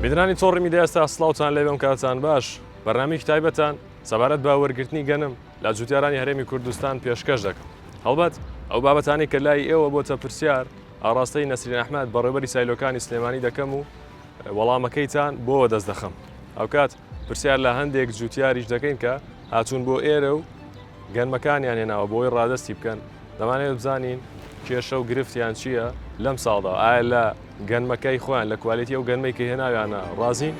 بینەرانی تۆڕی میدیا ئێستا سڵاوتان لێ بێم کاتان باش بەرنامەیەکی تایبەتان سەبارەت بە وەرگرتنی گەنم لە جوتیارانی هەرێمی کوردستان پێشکەش دەکەم هەڵبەت ئەو بابەتانەی کە لای ئێوە بۆتە پرسیار ئاڕاستەی نەسرین ئەحمەد بەڕێوبەری سایلۆکانی سلێمانی دەکەم و وەڵامەکەیتان بۆ دەست دەخەم هاوکات پرسیار لە هەندێک جوتیاریش دەکەین کە هاتوون بۆ ئێرە و گەنمەکانیان هێناوە بۆی ڕادەستی بکەن دەمانەوێت بزانین کێشە و گرفتیان چییە لەم ساڵدا ئایا لە گەنمەکەی خۆیان لە کوالێتی ئەو گەنمەی کە هێناویانە ڕازین؟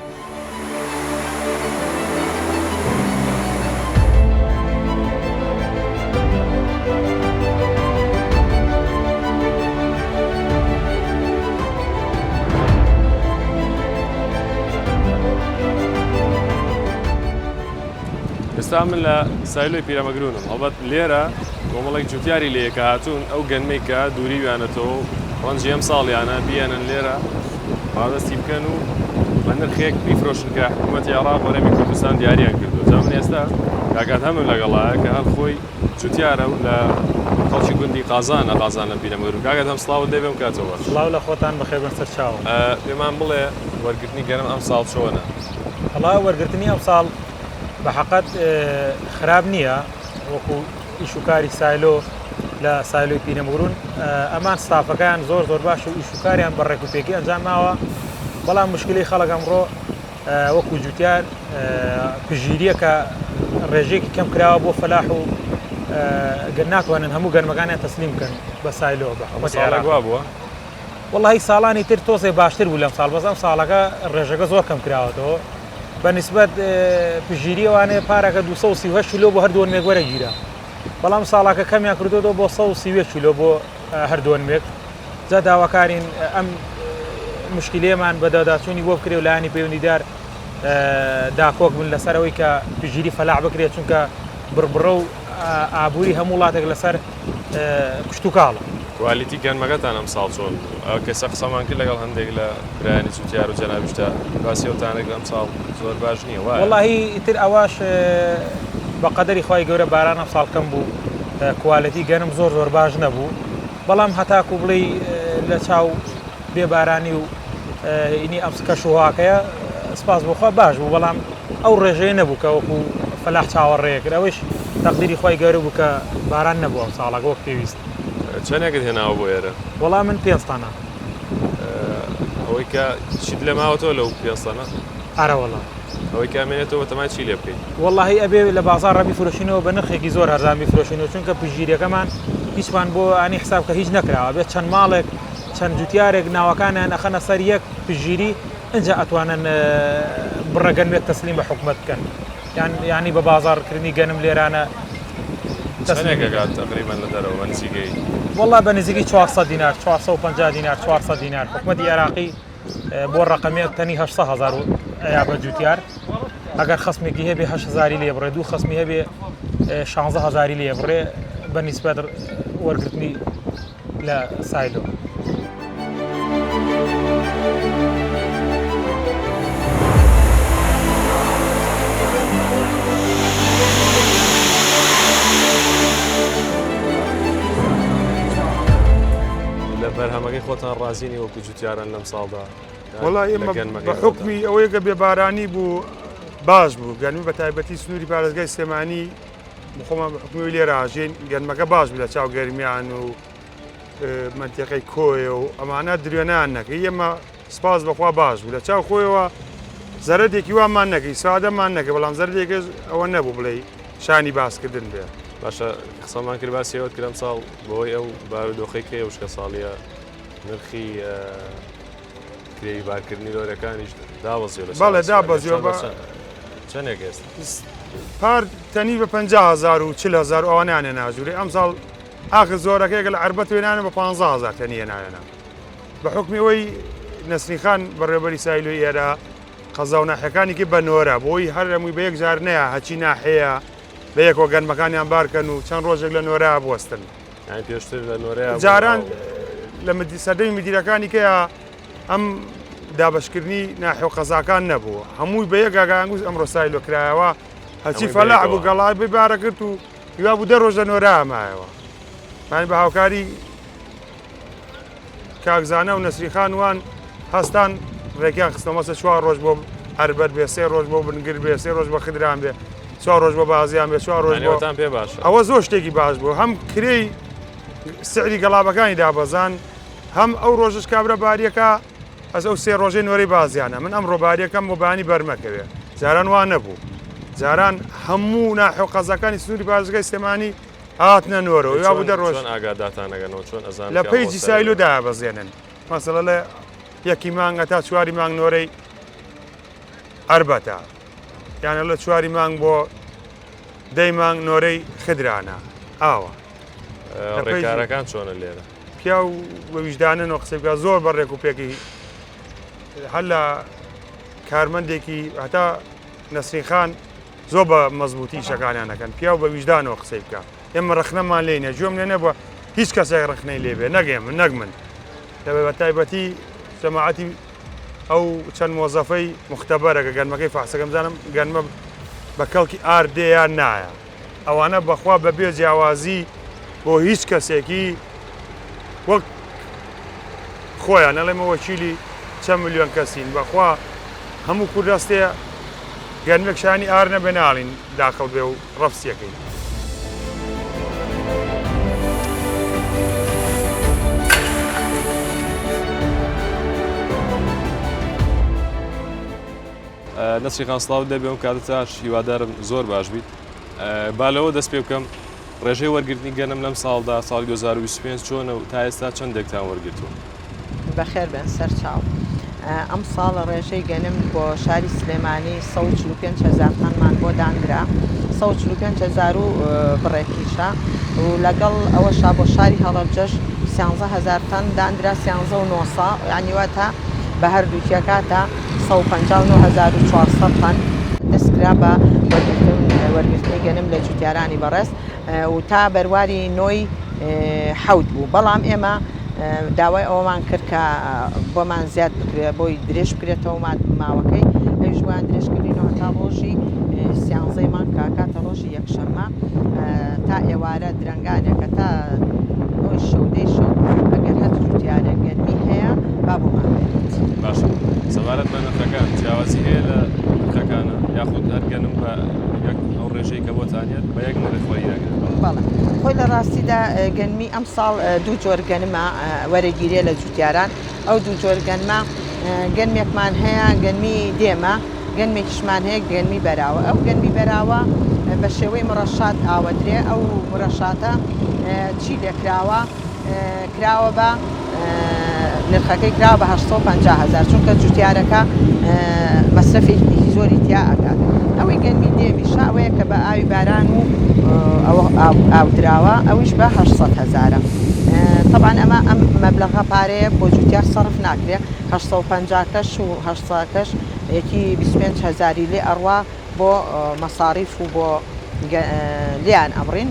ئێستا من لە سایلۆی پیرەمەگرونم هەڵبەت لێرە کۆمەڵێک جوتیاری لێیە کە هاتوون ئەو گەنمەی کە دووریویانەتەوە و ڕەنجی ئەم ساڵیانە بیەنن لێرە ڕادەستی بکەن و بە نرخێک بیفرۆشن کە حکوومەتی عێراق و هەرێمی کوردستان دیاریان کردووە جا من ئێستا کاک ئەدهەمم لەگەڵایە کە هەر خۆی جوتیارە و لە خەڵکی گوندی قازانە قازان لە پیرەمەگرون کاک ئەدهەم سڵاوت لێ بێ ئەم کاتەوە باش. سڵاو لە خۆتان بەخێر بن سەرچاوم. پێمان بڵێ وەرگرتنی گەنم ئەمساڵ چۆنە؟ وەڵا وەرگرتنی ئەمساڵ بە حەقەت خراپ نییە وەکو ئیش و کاری سایلۆ لە سایلۆی پیرەمەگرون ئەمان ستافەکەیان زۆر زۆر باش و ئیش و کاریان بە ڕێک و پێکی ئەنجام ماوە بەڵام مشکلی خەڵک ئەمڕۆ وەکو جوتیار پژیریە کە ڕێژەیەکی کەم کراوە بۆ فەلاح و گەر ناتوانن هەموو گەرمەکانیان تەسلیم بکەن بە سایلۆ بە حکومەتی عێراق بووە وەڵاهی ساڵانی تر تۆزێ باشتر بوو لەم ساڵ بەس ئەم ساڵەکە ڕێژەکە زۆر کەم کراوەتەوە بە نسبەت پژیری ئەوانەیە پارەکە 238 کیلۆ بۆ هەر دۆنمێک وەرەگیرا بەڵام ساڵەکە کەمیان کردوەوە بۆ 131 کیلۆ بۆ هەر دۆنمێک جا داواکارین ئەم مشکلەیەمان بەدواداچوونی بۆ بکرێ و لایەنی پەیوەندیدار داکۆک بن لەسەر ئەوەی کە پژیری فەلاح بکرێت چونکە بڕبڕە و ئابووری هەموو وڵاتێک لەسەر کشتوکاڵە. کوالیتی گەنمەکەتان ئەمساڵ چۆن بوو؟ ئەو کەسە قسەمان کرد لەگەڵ هەندێک لە برایانی جوتیار و جەنابیشتا باسی ئەوتانە کرد ئەمساڵ زۆر باش نییە وایە؟ وەڵاهی ئیتر ئەوەش بە قەدەری خوای گەورە باران ئەمساڵ کەم بوو کوالێتی گەنم زۆر زۆر باش نەبوو بەڵام هەتاکو بڵێی لە چاو بێ بارانی و ئینی ئەم کەش و هەواکەیە سپاس بۆ خوا باش بوو بەڵام ئەو ڕێژەیە نەبوو کە وەکو فەلاح چاوەڕێ کرد ئەوەیش تەقدیری خوای گەورە بوو کە باران نەبوو ئەم ساڵەکە وەک پێویست. چەنێکت هێناوە بۆ ئێرە؟ وەڵا من پێنج تەنە. ئەوەی کە چیت لێ ماوەتەوە لەو پێنج تەنە؟ ئەرە وەڵا. ئەوەی کە ئەمێنێتەوە بەتەمای چی لێ بکەیت؟ وەڵاهی ئەبێ لە بازاڕا بیفرۆشینەوە بە نرخێکی زۆر هەرزان بیفرۆشینەوە چونکە پشتگیریەکەمان هیچمان بۆ ئانی حساب کە هیچ نەکراوە ئەبێ چەند ماڵێک چەند جوتیارێک ناوەکانیان ئەخەنە سەر یەک پشتگیری ئینجا ئەتوانن بڕە گەنمێک تەسلیم بە حکومەت بکەن یان یانی بە بازاڕکردنی گەنم لێرانە چەنێک ئەگات تەقریبەن لە دەرەوە بە نزیکەی؟ وەڵا بە نزیکەی 400 دینار 450 دینار 400 دینار حکومەتی عێراقی بۆ ڕەقەمێک تەنی 800 هەزار ئەیا بە جوتیار ئەگەر خەسمێکی هەبێ 8 هەزاری لێ بڕێ دوو خەسمی هەبێ 16 هەزاری لێ بڕێ بە نیسبەت وەرگرتنی لە سایلۆ. لە بەرهەمەکەی خۆتان ڕازینی وەکو جوتیاران لەم ساڵدا وەڵا ئێمە بە حوکمی ئەوەیە کە بێبارانی بوو باش بوو گەنمی بە تایبەتی سنووری پارێزگای سلێمانی خۆمان بە حکومی لێرە ئاژین گەنمەکە باش بوو لە چاو گەرمیان و منتیقەی کۆیە و ئەمانە درێنان نەکەی ئێمە سپاس بەخوا باش بوو لە چاو خۆیەوە زەرەدێکی وامان نەکەی سادەمان نەکە بەڵام زەردێکە ئەوە نەبوو بڵێ شانی باسکردن بێ باشە قسەمان کرد باسی ئەوەت کرد ئەمساڵ بەهۆی ئەو بارودۆخەی کە وشکە ساڵیە نرخی کرێی بارکردنی لۆرەکانیش دابەزیوە لە بەڵێ دابەزیوە بە چەندێک ئێستا پار تەنی بە 50 هزار و 40 هزار ئەوانیان ناژوورێ ئەمساڵ ئاخر زۆرەکەیەکە لە عربەت وێنانە بە 15 هزار تەنی هێناوێنە بە حکمی ئەوەی نەسرین خان بەڕێوەبەری سایلۆی ئێرە قەزا و ناحیەکانی کرد بە نۆرە بۆی هەر هەمووی بە یەک جار نەیە هەچی ناحەیە بە یەکەوە گەنمەکانیان بارکەن و چەند ڕۆژێک لە نۆرە بوەستن. یانی پێشتر لە نۆرەیا بوون جاران لە سەردەمی مدیرەکانی کەیا ئەم دابەشکردنی ناحیە و قەزاکان نەبوو هەمووی بە یەک گاگانگوز ئەمڕۆ سایلۆ کرایەوە هەرچی هەمووی فەلاح بوو بەیەکەوە. گەڵای بی بارە کرد و هیوا بوو دە ڕۆژ لە نۆرە مایەوە یانی بە هاوکاری کاک زانا و نەسری خان وان هەستان. ڕێکیان خستەوە مەسە چوار ڕۆژ بۆ ئەربەت بێ سێ ڕۆژ بۆ بنگر بێ سێ ڕۆژ بۆ خدران بێ چوار ڕۆژ بۆ بازیان بێ چوار ڕۆژ بۆ پێ باشە ئەوە زۆر شتێکی باش بوو هەم کرێی سعری گەڵابەکانی دابەزان هەم ئەو ڕۆژش کابرا باریەکە ئەس ئەو سێ ڕۆژەی نۆرەی بازیانە من ئەمڕۆ باریەکەم بۆ بانی بەرمەکەوێ جاران وا نەبوو جاران هەموو ناحیە و قەزاکانی سنووری پارێزگای سلێمانی هاتنە نۆرەوە یا بوو دە ڕۆژ چۆن ئاگاداتان ئەگەنەوە چۆن ئەزانن لە کە ئەمڕۆ پەیجی سەرەوە؟ سایلۆ دایابەزێنن مەسەلە لە یەکی مانگ هەتا چواری مانگ نۆرەی ئەربەتە یانە لە چواری مانگ بۆ دەی مانگ نۆرەی خدرانە ئاوە لە پەیجی ڕێکارەکان چۆنە لێرە؟ پیاو بە ویژدانەوە قسەی بکات زۆر بە ڕێک و پێکی هەر لە کارمەندێکی هەتا نەسرین خان زۆر بە مەزبوتی ئیشەکانیان ئەکەن پیاو بە ویژدانەوە قسەی بکە ئێمە ڕەخنەمان لێ نیە گوێم لێ نەبووە هیچ کەسێک ڕەخنەی لێ بێ نەک ئێمە نەک من دەبێ بە تایبەتی جەماعەتی ئەو چەند مۆزەفەی مختبەرە کە گەنمەکەی فەحسەکەم بزانم گەنمە بە کەڵکی ئارد دێ یان نایە ئەوانە بەخوا بە بێ جیاوازی بۆ هیچ کەسێکی وەک خۆیان ئەڵێمە وەکیلی چەند ملیۆن کەسین بەخوا هەموو کوردەستێ گەنمێک شانی ئار نەبێ ناڵین داخڵ بێ و ڕەفسیەکەی. نەسری خان سڵاوت لێبێ ئەم کاتەتاش هیوادارم زۆر باش بیت با لەوە دەست پێ بکەم ڕێژەی وەرگرتنی گەنم لەم ساڵدا ساڵی 2025 چۆنە و تا ئێستا چەندێکتان وەرگرتووە؟ بەخێر بێن سەرچاو. ئەمساڵ ڕێژەی گەنم بۆ شاری سلێمانی 145 هەزار تەنمان بۆ دانرا، 145 هەزار و بڕێکیشە و لەگەڵ ئەوەشا بۆ شاری هەڵەبجەش سیانزە هەزار تەن دانرا، سیانزە و نۆسە، یانی واتە بە هەردووکی ئەکاتە 159,400 تەن. دەست کرا بە وەرگرتن وەرگرتنی گەنم لە جوتیارانی بەڕێز و تا بەرواری نۆی حەوت بوو، بەڵام ئێمە داوای ئەوەمان کرد کە بۆمان زیاد بکرێت بۆی درێژ بکرێتەوە ماوەکەی، ئەویش بۆیان درێژ کردینەوە هەتا ڕۆژی سیانزەی مانگ کە ئەکاتە ڕۆژی یەکشەممە تا ئێوارە درەنگانێکە تا نۆی شەو دەی شەو ئەگەر هەر جوتیارێک گەنمی هەیە با بۆمان بێنێت. باشە سەبارەت بە نرخەکان جیاوازی هەیە لە نرخەکانە یاخود هەر گەنم بە یەک ئەو ڕێژەی کە بۆتان یەت بە یەک نرخ وەریدەگرن؟ بەڵێ خۆی لە ڕاستیدا گەنمی ئەمساڵ دوو جۆر گەنمە وەرەگیرێ لە جوتیاران ئەو دوو جۆر گەنمە گەنمێکمان هەیە گەنمی دێمە گەنمێکیشمان هەیە گەنمی بەراوە ئەو گەنمی بەراوە بە شێوەی مڕەشات ئاوەدرێ ئەو مڕەشاتە چی لێکراوە کراوە بە نرخەکەی کراوە بە 850 هەزار چونکە جوتیارەکە مەسرەفێکی زۆری تیا ئەکات ئەوەی گەنمی دێمیشە ئەوەیە کە بە ئاوی باران و ئەوە ئاودراوە ئەویش بە 800 هەزارە طبعا ئەمە ئەم مەبلەغە پارەیە بۆ جوتیار سەرف ناکرێ 850 کەش و 800 کەش یەکی 25 هەزاری لێ ئەڕوا بۆ مەساریف و بۆ لێیان ئەبڕین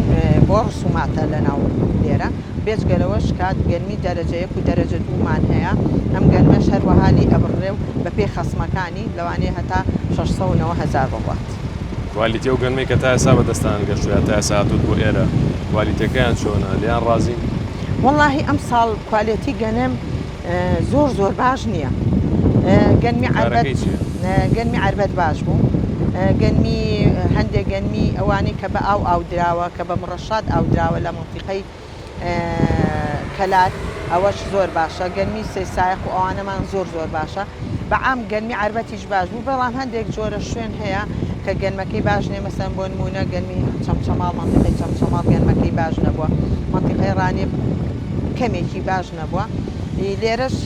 بۆ ڕسوماتە لەناو لێرە بێجگە لەوەش کات گەنمی دەرەجە یەک و دەرەجە دوومان هەیە ئەم گەنمەش هەروەها لی ئەبڕرێ و بەپێی خەسمەکانی لەوانەیە هەتا 690 هەزار بڕوات. کوالیتی ئەو گەنمەی کە تا ئێستا بە دەستتان گەشتووە یا تا ئێستا هاتووت بۆ ئێرە کوالیتەکەیان چۆنە؟ لێیان ڕازین؟ وەڵاهی ئەمساڵ کوالێتی گەنم زۆر زۆر باش نییە گەنمی عەربەت گەنمی عەربەت باش بوو گەنمی هەندێک گەنمی ئەوانەی کە بە ئاو ئاو دراوە کە بە مڕەشات ئاو دراوە لە مەنتیقەی کەلار ئەوەش زۆر باشە گەنمی سێ سایق و ئەوانەمان زۆر زۆر باشە بەعام گەنمی عەربەتیش باش بوو بەڵام هەندێک جۆرە شوێن هەیە کە گەنمەکەی باش نیە مەسەن بۆ نمونە گەنمی چەمچەماڵ مەنتیقەی چەمچەماڵ گەنمەکەی باش نەبووە مەنتیقەی ڕانیە کەمێکی باش نەبووە لێرەش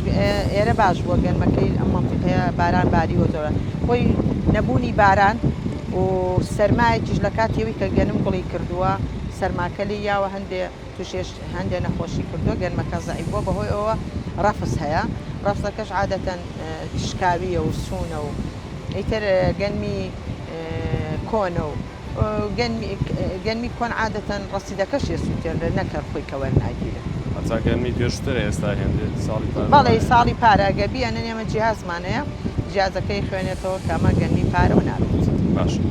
ئێرە باش بووە گەنمەکەی ئەم مەنتیقەیە باران باریوە زۆرە خۆی نەبوونی باران و سەرمایەکیش لە کاتیەوەی کە گەنم گوڵی کردووە سەرماکە لێی یاوە هەندێ توشێش هەندێ نەخۆشی کردووە گەنمەکە زەعیف بووە بەهۆی ئەوە ڕەفز هەیە ڕەفزەکەش عادەتەن شکاویە و سوونە و ئیتر گەنمی کۆنە و گەنمی کۆن عادەتەن ڕەسیدەکەشی ئەسووتێنرێت نەک هەر خۆی کە وەرناگیرێت. هەتا گەنمی پێشووترە ئێستا هێندێ ساڵی پار بەڵێ ساڵی پارە ئەگەر بیەنن ئێمە جیهازمان هەیە جیازەکەی خوێنێتەوە کە ئەمە گەنمی پارە و نابێت. باشە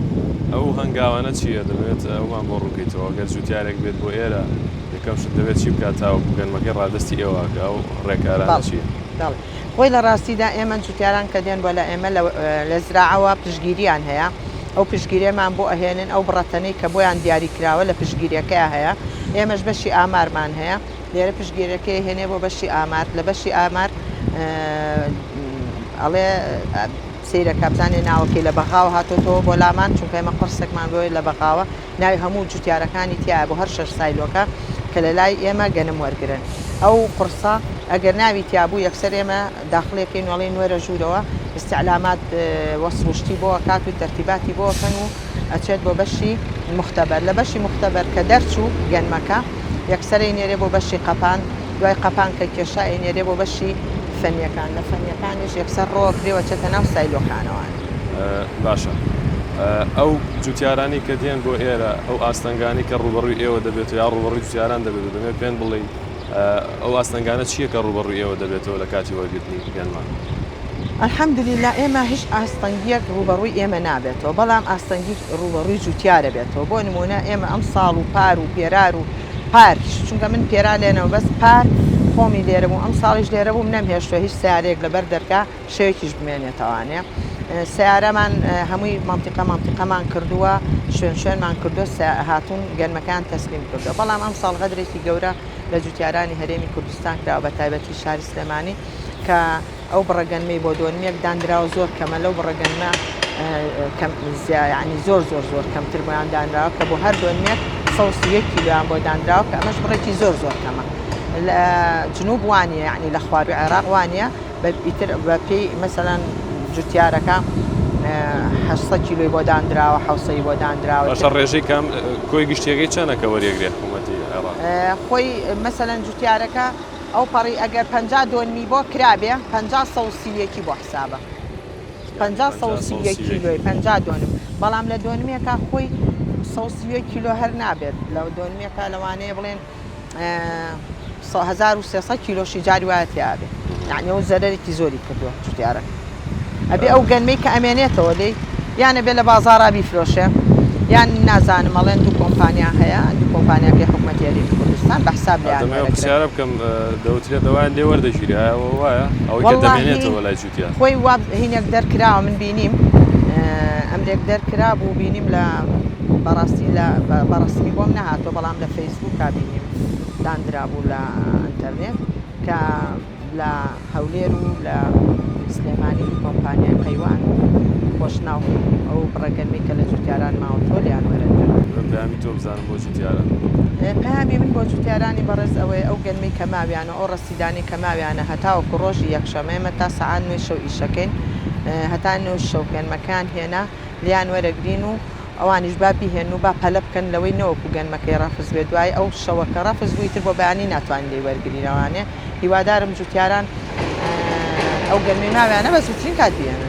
ئەو هەنگاوانە چییە دەمەوێت ئەومان بۆ ڕوونکەیتەوە گەر جووتیارێک بێت بۆ ئێرە یەکەم شت دەبێت چی بکات تاوەکو گەنمەکەی ڕادەستی ئێوە ئەکا ئەو ڕێکارانە بەڵێ چییە؟ بەڵێ خۆی لە ڕاستیدا ئێمە جوتیاران کە دێن بۆ لە ئێمە لە زراعەوە پشتگیریان هەیە ئەو پشتگیریەمان بۆ ئەهێنن ئەو بڕەتەنەی کە بۆیان دیاری کراوە لە پشتگیریەکەیا هەیە ئێمەش بەشی ئامارمان هەیە لێرە پشتگیرەکەی هێنێ بۆ بەشی ئامار لە بەشی ئامار ئەڵێ سەیرەکە بزانێ ناوەکەی لە بەغاوە هاتۆتەوە بۆ لامان چونکە ئێمە قڕسێکمان بۆیە لە بەغاوە ناوی هەموو جوتیارەکانی تیایە بۆ هەر شەش سایلۆکە کە لە لای ئێمە گەنم وەرگرن ئەو قوڕسە ئەگەر ناوی تیا بوو یەکسەر ئێمە داخڵی ئەکەین و ئەڵێین وەرە ژوورەوە ئیستعلامات وەسڵ و شتی بۆ ئەکات و تەرتیباتی بۆ ئەکەن و ئەچێت بۆ بەشی موختەبەر لە بەشی موختەبەر کە دەرچوو گەنمەکە یەکسەر ئەینێرێ بۆ بەشی قەپان دوای قەپان کە کێشا ئەینێرێ بۆ بەشی فەنیەکان لە فەنیەکانیش یەکسەر ڕۆ ئەکرێ و ئەچێتە ناو سایلۆکانەوە. باشە ئەو جوتیارانەی کە دێن بۆ ئێرە ئەو ئاستەنگانەی کە ڕووبەڕووی ئێوە دەبێتەوە یا ڕووبەڕووی جوتیاران دەبێتەوە دەمەوێت پێم بڵێی ئەو ئاستەنگانە چییە کە ڕووبەڕووی ئێوە دەبێتەوە لە کاتی وەرگرتنی گەنمان؟ الحمدللە ئێمە هیچ ئاستەنگیەک ڕووبەڕووی ئێمە نابێتەوە بەڵام ئاستەنگی ڕووبەڕووی جوتیارە بێتەوە بۆ نمونە ئێمە ئەم ساڵ و پار و پێرار و پاریش چونکە من پێرا لێنەوە بەس پار خۆمی لێرە بووم ئەم ساڵیش لێرە بووم نەمهێشتوە هیچ سیارەیەک لەبەر دەرگا شەوێکیش بمێنێتەوانێ سەیارەمان هەمووی مەنتیقە مەنتیقەمان کردووە شوێن شوێنمان کردووە هاتوون گەنمەکان تەسلیم کردووە بەڵام ئەم ساڵ غەدرێکی گەورە لە جوتیارانی هەرێمی کوردستان کراوە بە تایبەتی شاری سلێمانی کە ئەو بڕە گەنمەی بۆ دۆنمێک دانراوە زۆر کەمە لەو بڕە گەنمە ینی زۆر زۆر زۆر کەمتر بۆیان دانراوە کە بۆ هەر دۆنمێک 131 کیلۆیان بۆ دانراوە کە ئەمەش بڕێکی زۆر زۆر کەمە لە جنوب وانە یعنی لە خواروی عێراق وانە ئیتر بە پێی مەسەلەن جوتیارەکە 800 کیلۆی بۆ دانراوە حوسەی بۆ دانراوە. باشە ڕێژەی کام کۆی گشتیەکەی چەنە کە وەریەگرێ حکوومەتی عێراق؟ خۆی مەسەلەن جوتیارەکە ئەو پەڕی ئەگەر 50 دۆنمی بۆ کرابێ 50 سە و سی و یەکی بۆ حسابە 50 سە و سی و یەک کیلۆی 50 دۆنم بەڵام لە دۆنمێکا خۆی 131 کیلۆ هەر نابێت لە دۆنمێکا لەوانەیە بڵێن 1300 کیلۆشی جاری وایە تیا بێ یعنی ئەو زەرەرێکی زۆری کردووە جوتیارەکە ئەبێ ئەو گەنمەی کە ئەمێنێتەوە لێی یان ئەبێ لە بازاڕا بیفرۆشێ یان نازانم ئەڵێن دوو کۆمپانیا هەیە دوو کۆمپانیاکەی حکومەتی هەرێمی کوردستان بە حساب لێیان دەمەوێت وەرەگرن. پرسیارە بکەم دەوترێت ئەوان لێ وەردەگیرێ ئایا ئەوە وایە ئەوەی کە وەڵاهی دەمێنێتەوە لای جوتیار؟ خۆی وا هینێک دەرکراوە من بینیم ئەمرێک دەرکرابوو بینیم لە بەڕاستی لە بەڕەسمی بۆم نەهاتووە بەڵام لە فەیسبووکا بینیم داندرابوو لە ئەنتەرنێت کە لە هەولێر و لە سلێمانی دوو کۆمپانیای قەیوان و خۆشناو ئەو بڕە گەنمەی کە لە جوتیاران ماوەتەوە لێیان وەرەگرن. پەیامی تۆ بزانم بۆ جوتیاران. پەیامی من بۆ جوتیارانی بەڕێز ئەوەیە ئەو گەنمەی کە ماویانە و ئەو ڕەسیدانەی کە ماویانە هەتاوەکو ڕۆژی یەکشەممە ئێمە تا سەعات نۆی شەو ئیشەکەین هەتا نۆی شەو گەنمەکەیان هێنا لێیان وەرەگرین و ئەوانیش با بیهێنن و با پەلە بکەن لەوەی نەوەکو گەنمەکەی ڕەفز بێت دوای ئەو شەوە کە ڕەفز بوو ئیتر بۆ بەیانی ناتوانین لێی وەرگرینەوانێ هیوادارم جوتیاران ئەو گەنمەی ماویانە بە زووترین کات بیهێنن.